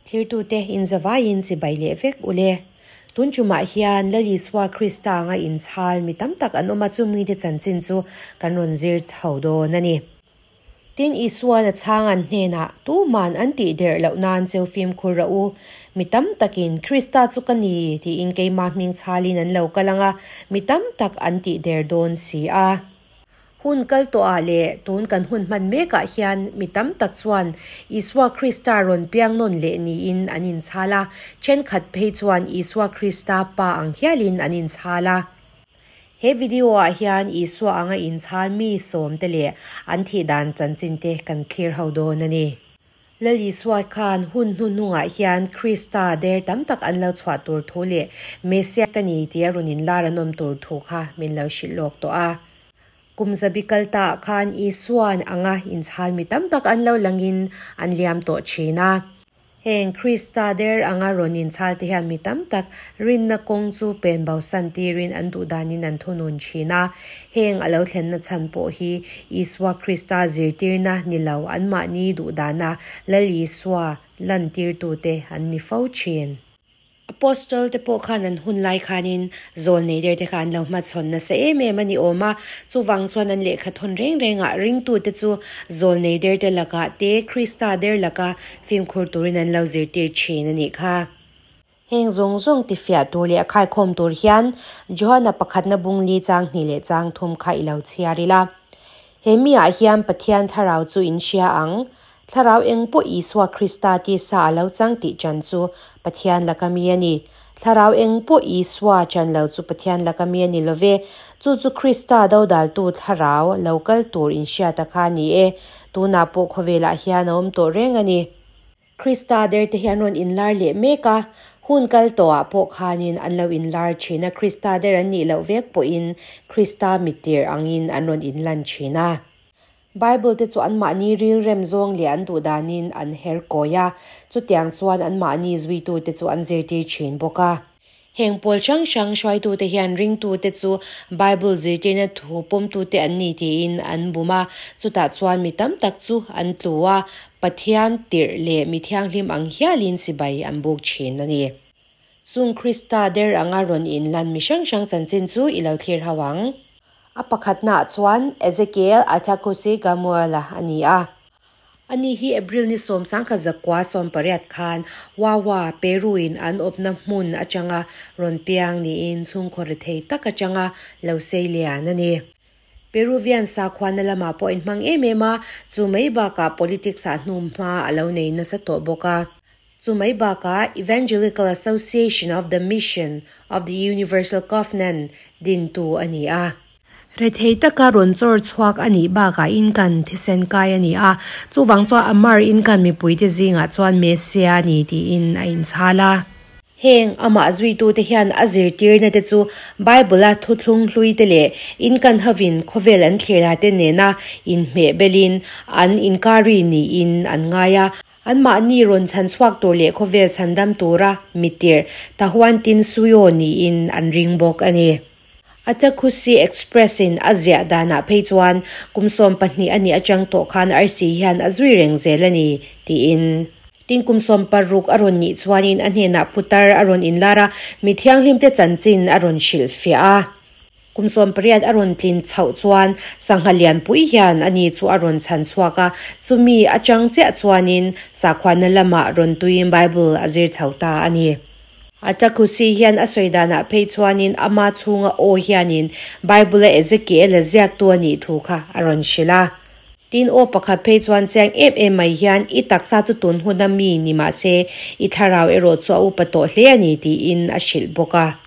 Thirtute inzavaiin chibai leh vek ule. Tun tumah hian Lal Isua Krista anga inchhal mi tam tak an awm a, chumite chanchin chu kan rawn zir chho dawn a ni. Tin, Isua'n a chhang an hnenah, Tuman an tih der loh nan cheu fimkhur rawh u. Mi tam takin, Krista chu ka ni, tiin keimah hming chhalin an lo kal ang a, mi tam tak an tih der dawn si a. Hun kal tawhah leh tun kan hun hman mekah hian mi tam tak chuan Isua Krista rawn piang nawn leh niin an inchhal a, thenkhat phei chuan Isua Krista Pa ang hialin an inchhal a. He video-ah hian Isua anga inchhal mi sawmte leh an thih dan chanchinte kan thlir ho dawn a ni. Lal Isua khan hun hnuhnungah hian Krista der tam tak an lo chhuah tur thu leh Messiah ka ni tia rawn inlar an awm tur thu kha min lo hrilh lawk tawh a. Kum zabi kal taah khan Isua'n anga inchhal mi tam tak an lo langin an liam tawh thin a. Heng Krista der anga rawn inchhal te hian mi tam tak rinna kawng chu pen bosan tirin an duh danin an thunun thin a. Heng a lo thlenna chhan pawh hi Isua Krista zirtirna ni lo anmahni duhdana Lal Isua lantirtute an ni fo thin. Apostle te pawh khan an hun lai khanin zawl nei der te kha an lo hmachhawn nasa em em a ni awm a, chuvang chuan an lehkha thawn reng rengah ringtute chu zawl nei der te lakah te Krista der laka fimkhur turin an lo zirtir thin a nih kha. Heng zawng zawng tifiah tur leh a khaikhawm tur hian Johana pakhatna bung li chang hnih leh chang thum kha i lo chhiar ila. He miah hian Pathian thlarau chu in hria ang. Thlarau eng pawh Isua Krista tisa a lo chang tih chan chu Pathian laka mi a ni. Thlarau eng pawh Isua chan lo chu Pathian laka mi a ni lo ve. Chu chu Krista dodaltu thlarau lo kal tur in hriata kha a ni e. Tunah pawh khawvelah hian a awm tawh reng a ni. Krista der te hi an rawn inlar leh mek a, hun kal tawhah pawh khanin an lo inlar thin a, Krista der an nih loh vek pawhin Krista mittir angin an rawn inlan thin a. Bible te chu anmahni rilrem zawng leh an duh danin an her kawi a, chutiang chuan anmahni zuitute chu an zirtir thin bawk a. Heng pawl hrang hrang hruaitute hian ringtute chu Bible zirtirna thu pawmtute an ni tiin an bum a, chutah chuan mi tam tak chu an tlu a, Pathian tirh leh mi thianghlim ang hialin sibai an buk thin a ni. Chung Krista der anga rawn inlan mi hrang hrang chanchin chu i lo thlir ho ang. A pakhatnaah chuan Ezekiel Atakusi Gamuela a ni a. Ani hi April ni 1918 khan Wawa, Peru-in an awpna hmun atanga rawn piang niin chhungkaw ri thei tak atanga lo sei lian a ni. Peruvian sakhuana lamah pawh a inhmang em em a, chu mai bakah politics-ah hnumhma a lo nei nasa tawh bawk a. Chu mai bakah Evangelical Association of the Mission of the Universal Covenant dintu a ni a. Rethei taka rawn chawr chhuak a nih bakah Incan thisen kai a ni a, chuvang chuan Amar Incan mipuite zingah chuan Messia a ni tiin a inchhal a. Heng amah zuitute hian a zirtirna te chu Bible-a thuthlung hluite leh Incan hovin khawvel an thlir te nena inhmeh belin an inkari niin an ngai a. Anmahni rawn chhan chhuak tur leh khawvel chhandam tura mitirh Tahuantinsuyo niin an ring bawk a ni. Atakusi Express in a ziah danah phei chuan kum 12 a nih atang tawh khan arsi hian a zui reng zel a ni, tiin. Tin kum 60 a rawn nih chuanin a hnenah putar a rawn inlar a, mi thianghlimte chanchin a rawn hrilhfiah a. Kum 80 a rawn tlin chhoh chuan sangha lianpui hian a ni chu a rawn chhan chhuak a, chumi atang chiah chuanin sakhuana lamah rawn tuiin Bible a zir chho ta a ni. Atakusi hian a sawi danah phei chuanin ama chhunga aw hianin Bible-a Ezekiel a ziaktu a nih thu kha a rawn hrilh a. Tin, aw pakhat phei chuan chiang em em mai hian i taksa chu tun huna mi ni mah se i thlarau erawh chu a upa tawh hle a ni tiin a hrilh bawk a.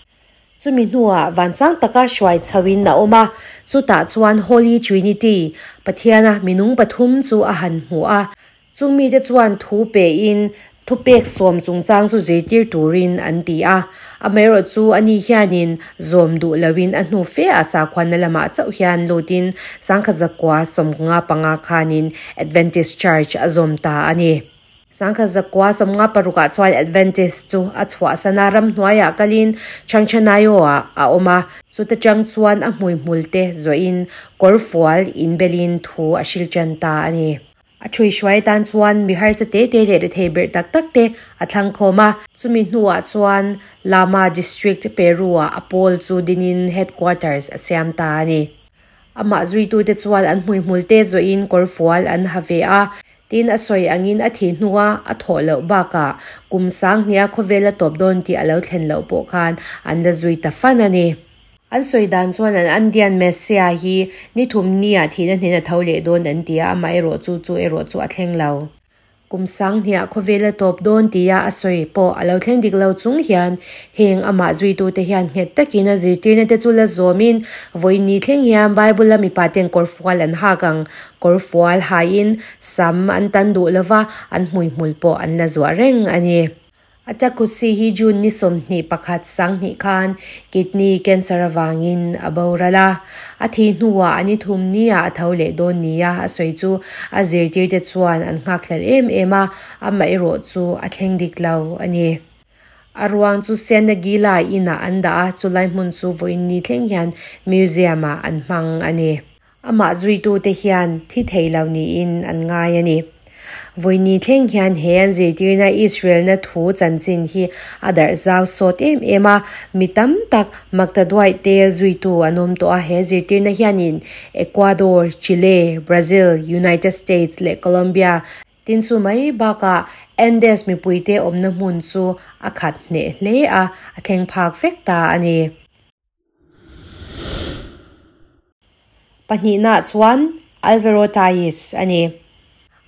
Chumi hnuah vansang taka hruai chhoin a awm a, chutah chuan Holy Trinity, Pathiana minung pathum chu a han hmu a. Chung mite chuan thu pein thupek sawm chungchang chu zirtir turin an ti a. Amaherawh chu ani hianin zawm duh loin a hnu fe a sakhuana lamah chauh hian lutin 1955 khanin Adventist Church a zawm ta a ni. 1956ah chuan Adventist chu a chhuahsan a, ramhnuaiah kalin Changchanayo-ah a awm a. Chuta chang chuan a hmuihmul te zawhin kawrfual inbelin thu a hrilh tan ta a ni. A ṭhuihruai atan chuan mi harsa te te leh rethei berh tak tak te a thlang khawm a. Chumi hnuah chuan Lama District, Peru-ah a pawl chu dinin headquarters a siam ta a ni. Amah zuitute chuan an hmuihmul te zawhin kawrfual an ha ve a. Tin, a sawi angin a thih hnua a thawh loh bakah kum sanghnia khawvel a tawp dawn tih a lo thlen loh pawh khan an la zui ta fan a ni. An sawi dan chuan an Andean Messiah hi ni thum nia thihna hnen a tho leh dawn an ti a, amaherawh chu chu erawh chu a thleng lo. Kum sanghniah khawvel a tawp dawn tia a sawi pawh a lo thleng dik lo chung hian heng amah zuitute hian nghet takin a zirtirna te chu la zawmin vawiin ni thleng hian Bible-a mipa ten kawrfual an hak ang, kawrfual haiin sam an tan duh lova an hmuihmul pawh an la zuah reng a ni. Atakusi hi June ni 21 sanghnih khan kidney cancer avangin a boral a. A thih hnuah a ni thum nia a tho leh dawn nia a sawi chu a zirtirte chuan an nghakhlel em em a, amaherawh chu a thleng dik lo a ni. A ruang chu Cieneguilla inah an dah a, chulai hmun chu vawiin ni thleng hian museum ah an hmang a ni. Amah zuitute hian thi thei lo niin an ngai a ni. Vawiini thleng hian he an zirtirna Israel-na thu chanchin hi a darh zau sawt em em a, mi tam tak maktaduaih tel zuitu an awm tawh a. He zirtirna hianin Ecuador, Chile, Brazil, United States leh Colombia tin chu mai bakah Andes mipuite awmna hmun chu a khat hneh hle a, a thleng phak vek ta a ni. Pahnihnaah chuan Alvaro Tais a ni.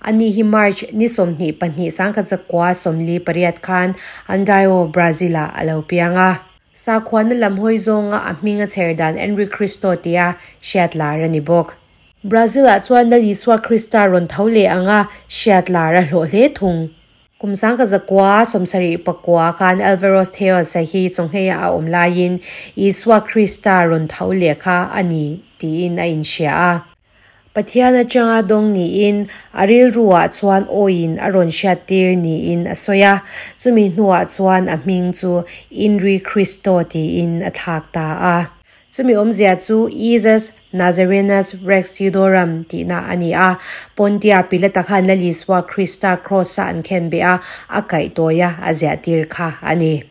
Ani hi March ni 22 1948 khan Andaio, Brazil-ah a lo piang a. Sakhuana lam hawi zawnga a hming a chher dan Henri Cristo tia hriat lar a ni bawk. Brazil-ah chuan Lal Isua Krista rawn tho leh anga hriat lar a hlawh hle thung. Kum 1979 khan Alvaros Theos-a hi chawngheiah a awm laiin Isua Krista rawn tho leh kha a ni tiin a inhria a. Pathian atanga dawng niin a rilruah chuan awiin a rawn hriattir niin a sawi a, chumi hnuah chuan a hming chu Inri Kristo tiin a thlak ta a. Chumi awmzia chu Jesus Nazarenus Rex Judorum tihna a ni a. Pontia Pilata khan Lal Isua Krista Kraws-a an khenbeh a, a kaihtawi a, a ziahtir kha a ni.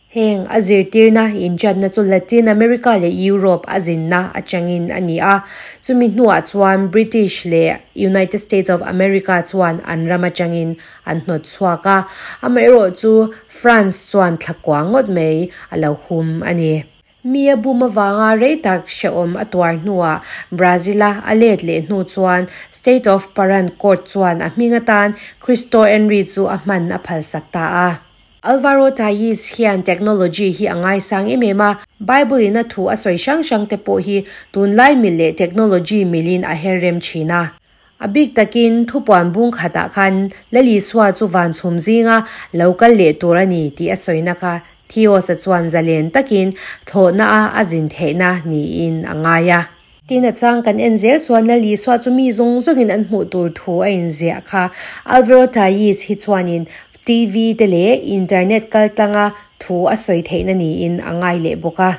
Heng a zirtirna inṭanna chu Latin America leh Europe a zinna atangin a ni a. Chumi hnuah chuan British leh United States of America chuan an ram atangin an hnawt chhuak a. Amaherawhchu France chuan thlakua ngawt mai a lo hum a ni. Mi a bum avanga rei tak hrehawm a tuar hnuah Brazil-a a let leh hnu chuan State of Paran Court chuan a hming atan Cristo Henry chu a hman a phalsak ta a. Alvaro Tais hian technology hi a ngaisang em em a, Bible-in a thu a sawi hrang hrang te pawh hi tunlai mil leh technology milin a her rem thin a. A bik takin thupuan bung khatah khan Lal Isua chu van chhum zinga lo kal leh tur a ni tih a sawina kha Theos-a chuan zalen takin thlawhna a a zin theihna niin a ngai a. Tin, a chang kan en zel chuan Lal Isua chu mi zawng zawngin an hmuh tur thu a inziah kha. Alvaro Tais hi chuanin TV te leh internet kaltlanga thu a sawi theihna niin a ngai leh bawk a.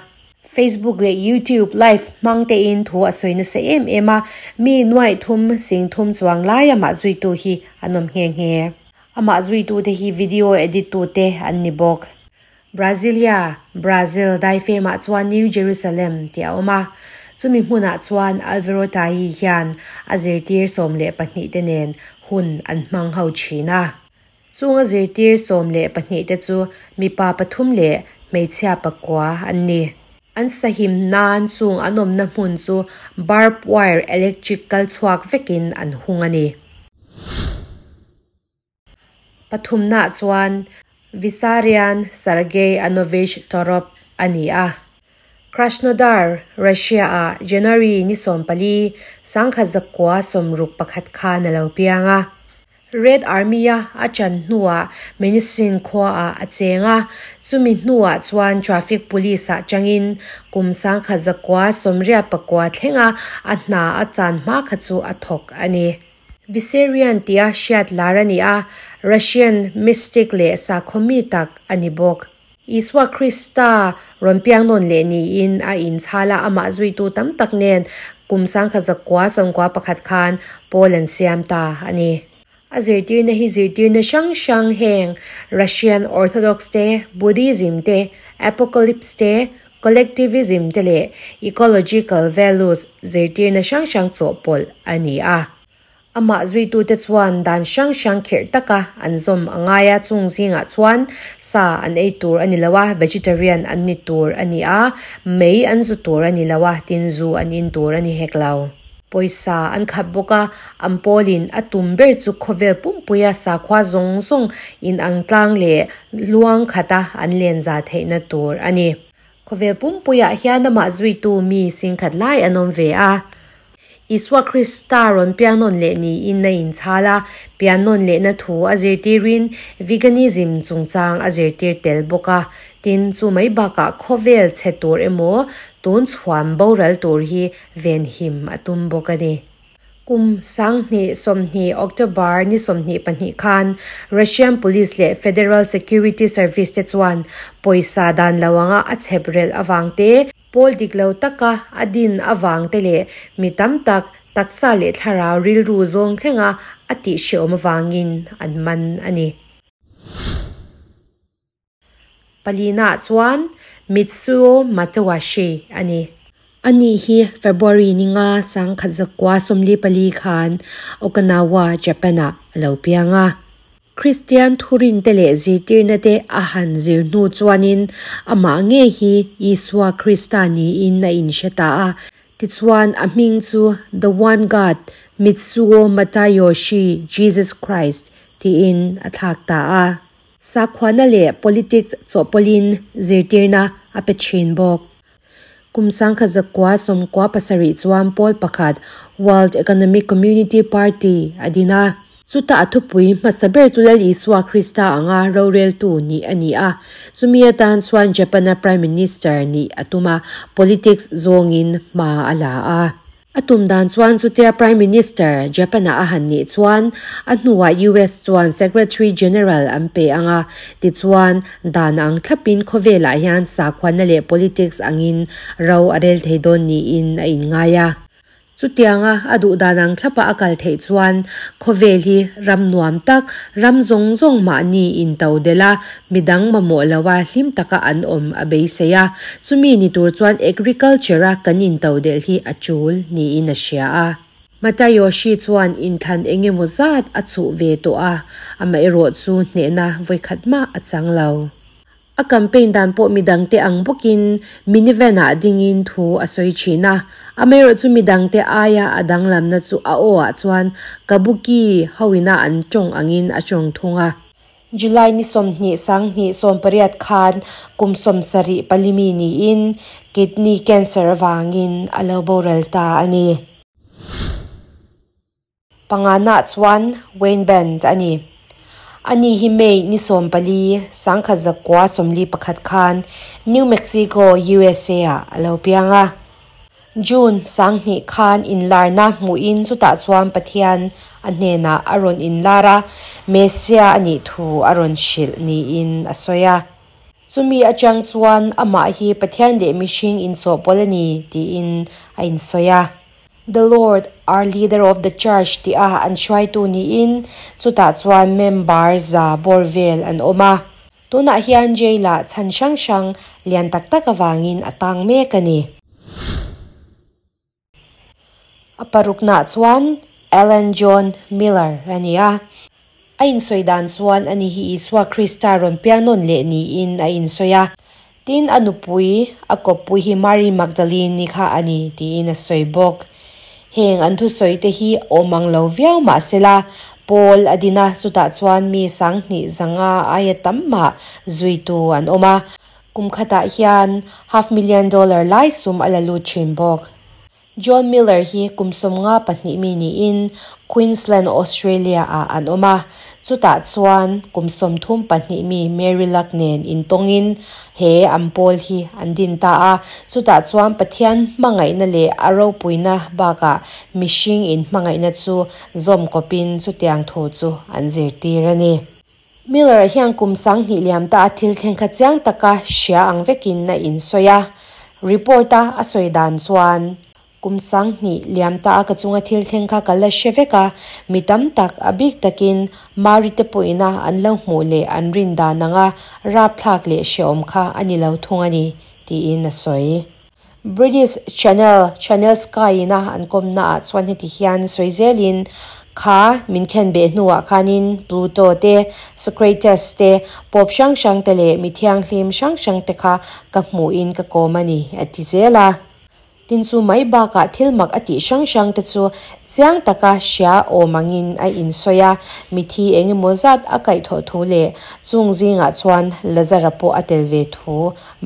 Facebook leh YouTube live hmang tein thu a sawi nasa em em a, mi nuaih thum sing thum chuang lai amah zuitu hi an awm nghe nghe. Amah zuitute hi video edit tute an ni bawk. Brasilia, Brazil, daifemah chuan New Jerusalem tih a awm a, chumi hmunah chuan Alvaro Tayi hian a zirtir 12 te nen hun an hmang ho thin a. Chung a zirtir 12 te chu mipa pathum leh hmeichhia pakua an ni. An sahim nan chung an awmna hmun chu barb wire electric kal chhuak vekin an hung a ni. Pathumnaah chuan Vissarion Sergei Anovich Torop a ni a. Krasnodar, Russia-ah January ni 14, 1961 khan a lo piang a. Red Army-a a chan hnuah Menisin khuaah a cheng a, chumi hnuah chuan Traffic Police-ah changin kum 1989 thlenga a hna a chan hma kha chu a thawk a ni. Vissarion tia hriat lar a ni a, Russian mystic leh sakhaw mi tak a ni bawk. Isua Krista rawn piang nawn leh niin a inchhal a, amah zuitu tam tak nen kum 1991 khan Paul an siam ta a ni. A zirtirna hi zirtirna hrang hrang heng Russian Orthodox te, Buddhism te, Apocalypse te, Collectivism te leh Ecological Values zirtirna hrang hrang chawhpawlh a ni a. Amah zuitute chuan dan hrang hrang khirh taka an zawm a ngai a, chung zingah chuan sa an ei tur a ni lo a, vegetarian an ni tur a ni a, mei an zu tur a ni lo a, tin zu an in tur a ni hek lo. Pawisa an khat bawk a, an pawlin a tum ber chu khawvel pumpuia sakhua zawng zawng inang tlang leh luang khata an len za theihna tur a ni. Khawvel pumpuiah hian amah zuitu mi singkhat lai an awm ve a. Isua Krista rawn piannawn leh niin a inchhal a, piannawn lehna thu a zirtirin veganism chungchang a zirtir tel bawk a. Tin, chu mai bakah khawvel chhe tur emaw tun chhuan boral tur hi venhim a tum bawk a ni. Kum 2020 October ni 22 khan Russian Police leh Federal Security Service te chuan pawisa dan lo anga a chhep relh avang te, pawl dik lo taka a din avang te leh mi tam tak taksa leh thlarau rilru zawng thlenga a tih hrehawm avangin an man a ni. Palina chuan Mitsuo Matawashi a ni. Ani hi February ni nga 1944 khan Okinawa, Japan-ah a lo piang a. Kristian thurin te leh zirtirna te a han zir hnu chuanin amah ngei hi Isua Krista niin a inhre ta a. Tichuan a hming chu The One God Mitsuo Matayoshi Jesus Christ tiin a thlak ta a. Sakhuana leh politics chawhpawlhin zirtirna a pe thin bawk. Kum 1997 chuan pawl pakhat World Economic Community Party a din a. Chuta a thupui hmasa ber chu Lal Isua Krista anga roreltu nih a ni a. Chumi atan chuan Japan-a Prime Minister nih a tum a, politics zawngin hma a la a. A tum dan chuan chutia Prime Minister Japan-ah a han nih chuan a hnuah US chuan Secretary General an pe ang a, tichuan dan ang thlapin khawvelah hian sakhuana leh politics angin ro a rel thei dawn niin a inngai a. Chutianga a duh dan ang thlapa a kal theih chuan khawvel hi ram nuam tak, ram zawng zawng mahni into delh a, midang mamawh loa hlim taka an awm a beisei a. Chumi ni tur chuan agriculture-a kan intodelh hi a tul niin a hria a. Matayoshi chuan inthlan eng emaw zat a chhuh ve tawh a, amaherawh chu hnehna vawikhat mah a chang lo. A campaign dan pawh midangte ang bawkin minivan-ah dingin thu a sawi thin a, amaherawh chu midangte aia a danglamna chu a aw-ah chuan Kabuki hoina an tawng angin a tawng thung a. July ni 20 2018 khan kum 74 mi niin kidney cancer avangin a lo boral ta a ni. Pangana chuan Wayne Band a ni. Ani hi May ni 14 1941 khan New Mexico, USA ah a lo piang a. June 2000 khan inlarna hmuhin chutah chuan Pathian a hnenah a rawn inlar a, Messiah a nih thu a rawn hrilh niin a sawi a. Chumi atang chuan amah hi Pathian leh mihring inchawhpawlh a ni tiin a insawi a. The Lord, our leader of the church tih a an hruaitu niin chutah chuan member za bawr vel an awm a. Tunah hian jail-ah chhan hrang hrang lian tak tak avangin a tang mek a ni. A paruknaah chuan Alan John Miller a ni a. A insawi dan chuan ani hi Isua Krista rawn piannawn leh niin a insawi a. Tin, a nupui, a kawppui hi Mary Magdalene-i kha a ni tiin a sawi bawk. Heng an thusawi te hi awm ang lo viau mah sela, Paul a din a, chutah chuan mi 2500 aia tam mah zuitu an awm a. Kum khatah hian half million dollar lai sum a la lut thin bawk. John Miller hi kum 52 mi niin Queensland, Australia-ah an awm a. Chutah chuan kum 34 mi Mary Luck nen intawngin he an pawl hi an din ta a. Chutah chuan Pathian hmangaihna leh a ropuina bakah mihring inhmangaihna chu zawm kawpin chutiang thu chu an zirtir a ni. Miller hian kum 2000 liam ta a thil thleng kha chiang taka hria ang vekin a insawi a. Report-a a sawi dan chuan Kum 2000 liam ta a ka chunga thil thleng kha ka la hre vek a, mi tam tak, a bik takin Mari te pawhina an lo hmuh leh an rin dan anga rapthlak leh hrehawm kha a ni lo thung a ni, tiin a sawi. British Channel, Channel Sky ina an kawmna ah chuan heti hian sawi zelin, Kha min khen beh hnuah khanin Pluto te, Socrates te, Pope hrang hrang te leh mi thianghlim hrang hrang te kha ka hmuhin ka kawm a ni, a ti zel a. Tin chu mai bakah thil mak a tih hrang hrang te chu chiang taka hria awm angin a insawi a, mithi eng emaw zat a kaihthawh thu leh chung zingah chuan Lazara pawh a tel ve thu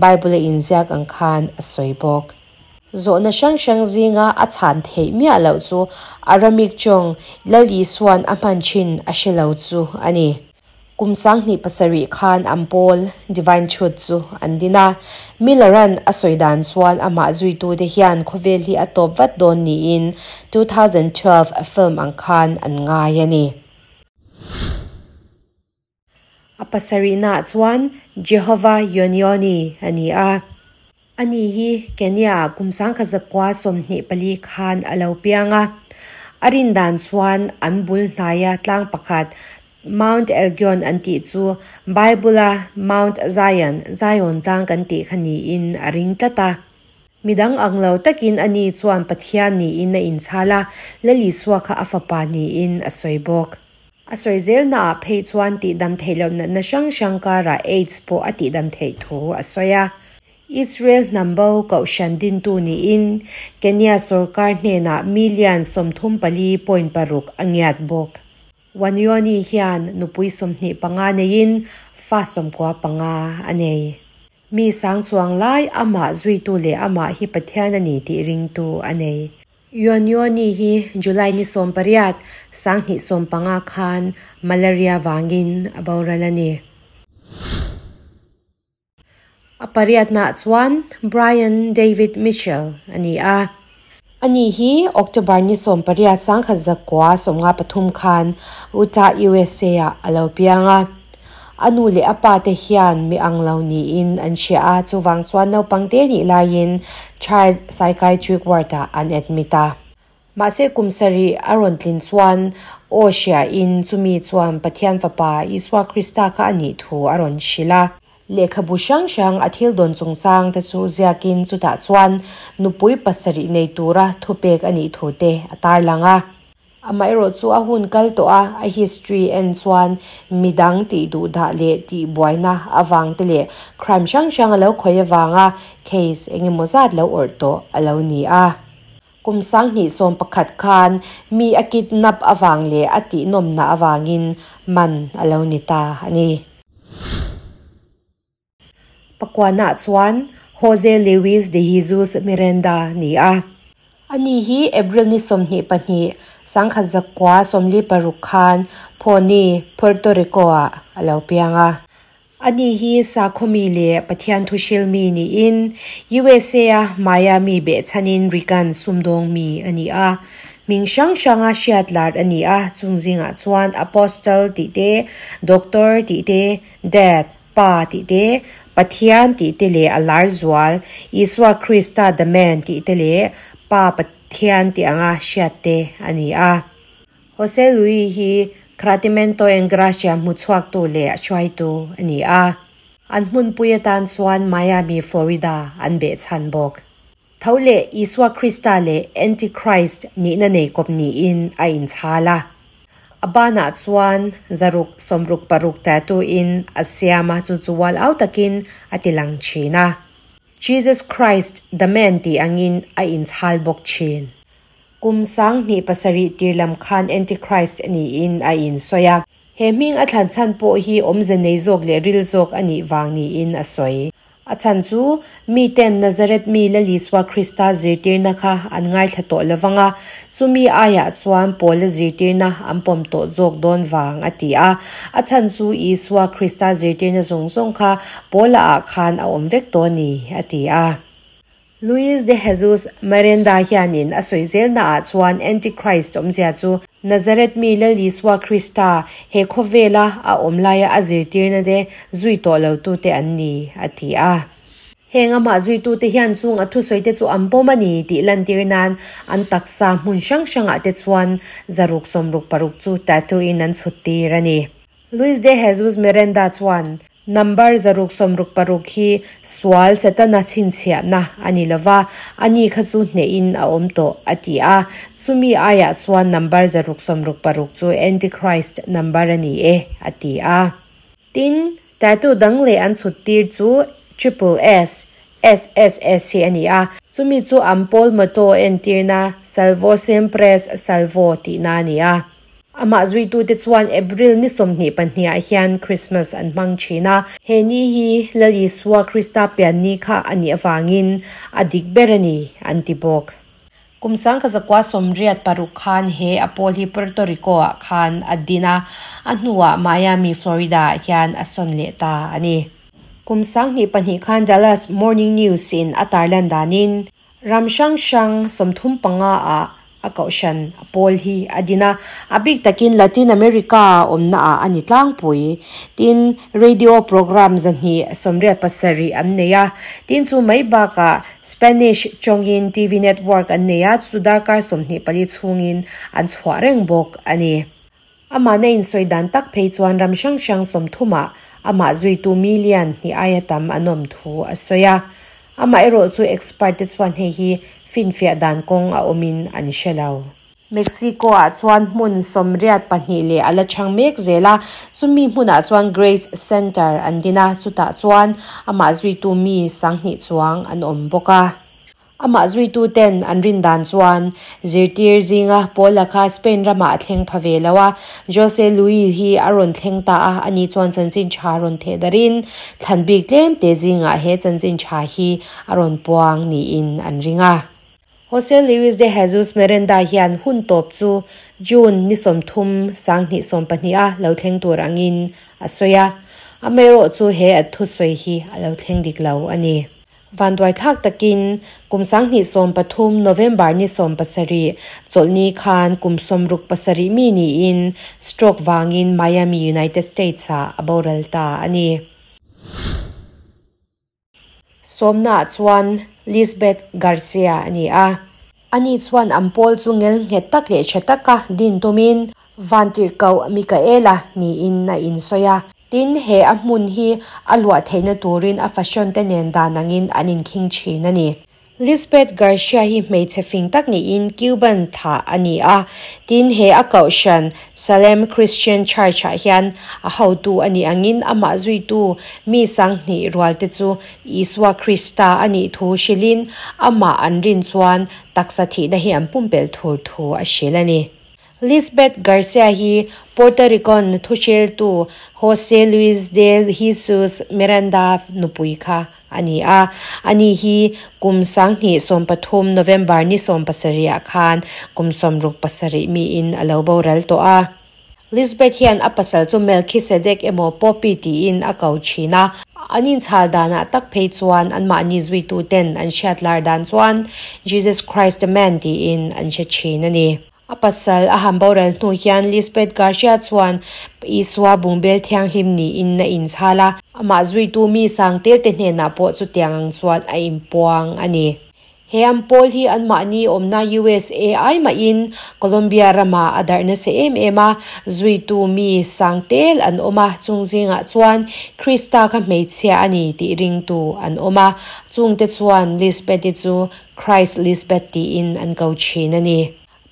Bible-a inziak ang khan a sawi bawk. Zawhna hrang hrang zinga a chhan theih miah loh chu Aramik tawng Lal Isua'n a hman thin a hre lo chu a ni. Kum 2007 khan an pawl, Divine Truth, chu an din a. Miller-a'n a sawi dan chuan amah zuitute hian khawvel hi a tawp vat dawn niin 2012 film ang khan an ngai a ni. A pasarihnaah chuan Jehovah Yonioni a ni a. Ani hi Kenya-ah kum 1924 khan a lo piang a. A rin dan chuan an bul hnaia tlang pakhat Mount Elgon an tih chu Bible-a Mount Zion, Zion tlang kan tih kha niin a ring tlat a. Midang ang lo takin ani chuan Pathian niin a inchhal a, Lal Isua kha a fapa niin a sawi bawk. A sawi zelnaah phei chuan tihdam theih loh natna hrang hrang karah AIDS pawh a tihdam theih thu a sawi a. Israel hnam bo kohhran dintu niin Kenya sorkar hnenah million 34.6 a ngiat bawk. Wanyonyi hian nupui 25 neiin fa 95 a nei. Mi sang chuang lai amah zuitu leh amah hi Pathian a ni tih ringtu a nei. Yonyoni hi July ni 18, 2015 khan malaria vangin a boral a ni. A pariatnaah chuan Brian David Mitchell a ni a. Ani hi October ni 18, 1953 khan Utah, USA ah a lo piang a. A nu leh a pa te hian mi ang lo niin an hria a, chuvang chuan naupang te nih laiin Child Psychiatric Ward ah an admit a. Mahse kum sarih a rawn tlin chuan aw hriain chumi chuan Pathian Fapa Isua Krista kha a nih thu a rawn hrilh a. Lehkhabu hrang hrang a thil dawn chungchang te chu ziakin chutah chuan nupui pasarih nei tura thupek a nih thu te a tarlang a. Amaherawh chu a hun kal tawh a, a history en chuan midang tih duh dah leh tih buaina avang te leh crime hrang hrang a lo khawih avanga case eng emaw zat lo awrh tawh a lo ni a. Kum 2011 khan mi a kidnap avang leh a tihnawmna avangin man a lo ni ta a ni. Pakuanah chuan Jose Luis de Jesus Miranda ni a. Ani hi April ni 22, 1946 khan Phoni, Puerto Rico-ah a lo piang a. Ani hi sakhawmi leh Pathian thuhril mi niin USA-a Miami behchhanin Rican sumdawng mi a ni a. Hming hrang hranga hriat lar a ni a, chung zingah chuan Apostle tih te, Doctor tih te, Dad, Pa tih te, Pathian tih te leh a lar zual, Isua Krista the Man tih te leh Pa Pathian tih anga hriat te a ni a. Jose Luis hi Cratimento en Gracia hmuchhuaktu leh a hruaitu a ni a. An hmunpui atan chuan Miami, Florida an behchhan bawk. Tho leh Isua Krista leh Antichrist nihna nei kawp niin a inchhal a. A banah chuan zaruk 66 tattoo in a siam a, chu chu wal au takin a ti lang thin a. Jesus Christ the Man tih angin a inchhal bawk thin. Kum 2007 tir lam khan Antichrist niin a insawi a. He hming a thlan chhan pawh hi awmze nei zawk leh ril zawk a nih vang niin a sawi. A chhan chu, miten Nazareth mi Lal Isua Krista zirtirna kha an ngaithla tawh lo vang a, chumi aiah chuan Paula zirtirna an pawm tawh zawk dawn vang a ti a. A chhan chu Isua Krista zirtirna zawng zawng kha Paula ah khan a awm vek tawh a ni, a ti a. Luis de Jesus Miranda hianin a sawi zelnaah chuan Antichrist awmzia chu Nazareth mi Lal Isua Krista he khawvela a awm laia a zirtirna te zui tawh lo tute an ni, a ti a. Heng amah zuitute hian chung a thusawite chu an pawm a ni tih lantir nan an taksa hmun hrang hrangah te chuan zaruk 66 chu tattoo in an chhut tir a ni. Luis de Jesus Miranda chuan number 166 hi sual Setana chhinchhiahna a ni lova, ani kha chu hnehin a awm tawh a ti a, chumi aiah chuan number 166 chu Antichrist number a ni e a ti a. Tin, tattoo dang leh an chhut tir chu Triple S, SSS hi a ni a, chumi chu an pawl motto entirna Salvo Sempre Salvo tihna a ni a. Amah zuitute chuan April ni 22 ah hian Christmas an hmang thin a, he ni hi Lal Isua Krista pian ni kha a nih avangin a dik ber a ni an ti bawk. Kum 1986 khan he a pawl hi Puerto Rico ah khan a din a, a hnuah Miami, Florida ah hian a sawn leh ta a ni. Kum 2002 khan Dallas Morning News in a tarlan danin ram hrang hrang 35 ah a kohhran a pawl hi a din a, a bik takin Latin America awmna ah a ni tlangpui. Tin, radio program 287 an nei a, tin chu mai bakah Spanish tawngin TV network an nei a, chu darkar 24 chhungin an chhuah reng bawk a ni. Amah na insawi dan tak phei chuan ram hrang hrang 30 ah amah zuitu million hnih aia tam an awm thu a sawi a. Amah erawh chu expert te chuan hei hi finfiah dan kawng a awmin an hre lo. Mexico ah chuan hmun 82 leh a la chang mek zel a, chumi hmunah chuan Grace Center an din a, chutah chuan amah zuitu mi 2000 chuang an awm bawk a. Amah zuitu ten an rin dan chuan zirtir zinga pawl kha Spain rama a thleng pha ve lo a, Jose Luis hi a rawn thleng ta a, ani chuan chanchin tha rawn theh darin thlan bik tlem te zinga he chanchin tha hi a rawn puang niin an ring a. Jose Luis de Jesus Miranda hian hun tawp chu June ni 30 2020 a lo thleng tur angin a sawi a, amaherawh chu he a thusawi hi a lo thleng dik lo a ni. Van duai thlak takin kum 2013 November ni 17 chawlhni khan kum 67 mi niin stroke wangin Miami, United States ah a boral ta a ni. Sawmna chuan Lisbeth Garcia a ni a. Ani chuan an pawl chu ngel nghet tak leh tha taka din tumin Vantir ko Michaela niin a insawi a. Tin he a hmun hi a luah theihna turin a fashion te nen dan angin an inkhing thin a ni. Lisbeth Garcia hi hmeichhe fing tak niin Cuban tha a ni a. Tin he a kohhran Salem Christian Church ah hian a hotu a ni angin amah zuitu mi 2000 rual te chu Isua Krista a nih thu hrilhin amah an rin chuan taksa thihna hi an pumpelh thur thu a hril a ni. Lisbeth Garcia hi Puerto Rican thuhriltu Jose Luis de Jesus Miranda nupui kha a ni a. Ani hi kum 2013 November ni 17 ah khan kum 67 mi in a lo boral tawh a. Lisbeth hian a pasal chu Melchizedek emaw Poppy tiin a ko thin a. An inchhal danah tak phei chuan anmahni zuitu ten an hriat lar dan chuan Jesus Christ the man tiin an hre thin a ni. A pasal a han boral hnu hian Lisbeth Garcia chuan Isua bungbel thianghlim niin a inchhal a, amah zuitu mi sang tel te hnenah pawh chu tiang ang chuan a inpuang a ni. He an pawl hi anmahni awmna USA ai mahin Colombia rama a darhna se em em a, zuitu mi sang tel an awm a, chung zingah chuan Krista kha hmeichhia a ni tih ringtu an awm a, chungte chuan Lisbeth-i chu Christ Lisbeth tiin an ko thin a ni.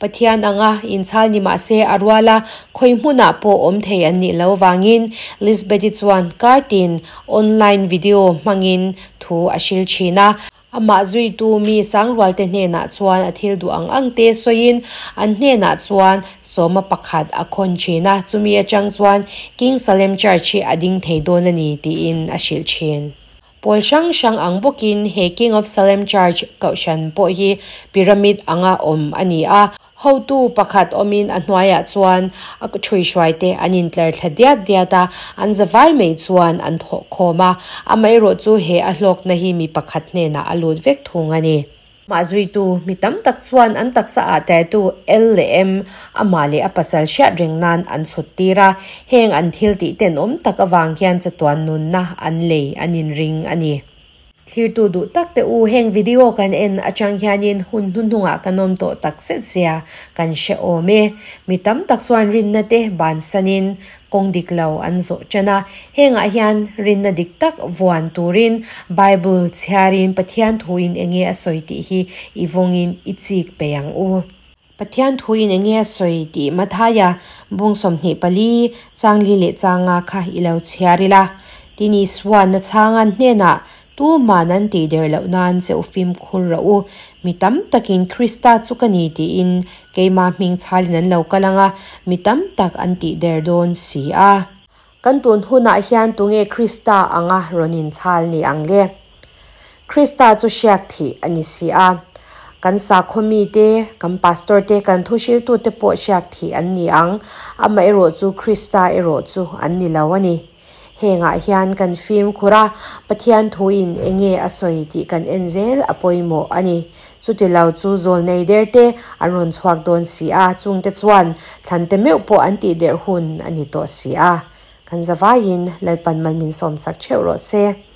Pathian anga inchhal ni mahse a ruala khawi hmunah pawh awm thei an nih lo wangin Lisbeth-i chuan kartin online video hmangin thu a hril thin a. Amah zuitu mi sang rual te hnenah chuan a thil duh ang ang te sawiin an hnenah chuan 11 a khawn thin a, chumi atang chuan King Salem Church hi a ding thei dawn a ni tiin a hrilh thin. Pawl hrang hrang ang bawkin he King of Salem Church kohhran pawh hi pyramid anga awm a ni a. Hotu pakhat awmin a hnuaiah chuan a thui hruai te an intler thla diat diat a, an zavai mai chuan an thawh khawm a. Amaherawh chu he a hlawkna hi mi pakhat hnenah a lut vek thung a ni. Mah zuitu mi tam tak chuan an taksa ah tattoo L leh M amah leh a pasal hriat reng nan an chhut tir a, heng an thil tih ten awm tak awang hian chatuan nunna an lei an inring a ni. Thlirtu duh tak te u, heng video kan en atang hianin hun hnuhnungah kan awm tawh tak zet zia kan hre awm e. Mi tam tak chuan rinna te bansanin kawng dik lo an zawh tan a. Hengah hian rinna dik tak vuan turin Bible chhiarin Pathian thuin enge a sawi tih hi i vawngin i chik peih ang u. Pathian thuin enge a sawi tih Mathaia bung 24 chang li leh changa kha i lo chhiar ila. Tin Isuan a chhang an hnenah tuman an tih der loh nan che u fimkhur rawh u. Mi tam takin Krista chu ka ni tiin keima hming chhalin an lo kal anga mi tam tak an tih der dawn si a. Kan tun hunah hian tunge Krista anga rawn inchhal ni ang le? Krista chu hriak thih a ni si a. Kan sakhaw mite, kan pastor te, kan thuhriltute pawh hriak thih an ni ang. Amaherawhchu Krista erawh chu an ni lo a ni. Hengah hian kan fimkhur a, Pathian thuin enge a sawi tih kan en zel a pawimawh a ni. Chutilo chu zawlnei der te an rawn chhuak dawn si a, chungte chuan thlante meuh pawh an tih der hun a ni tawh si a. Kan zavaiin Lalpan mal min sawmsak theuh rawh se.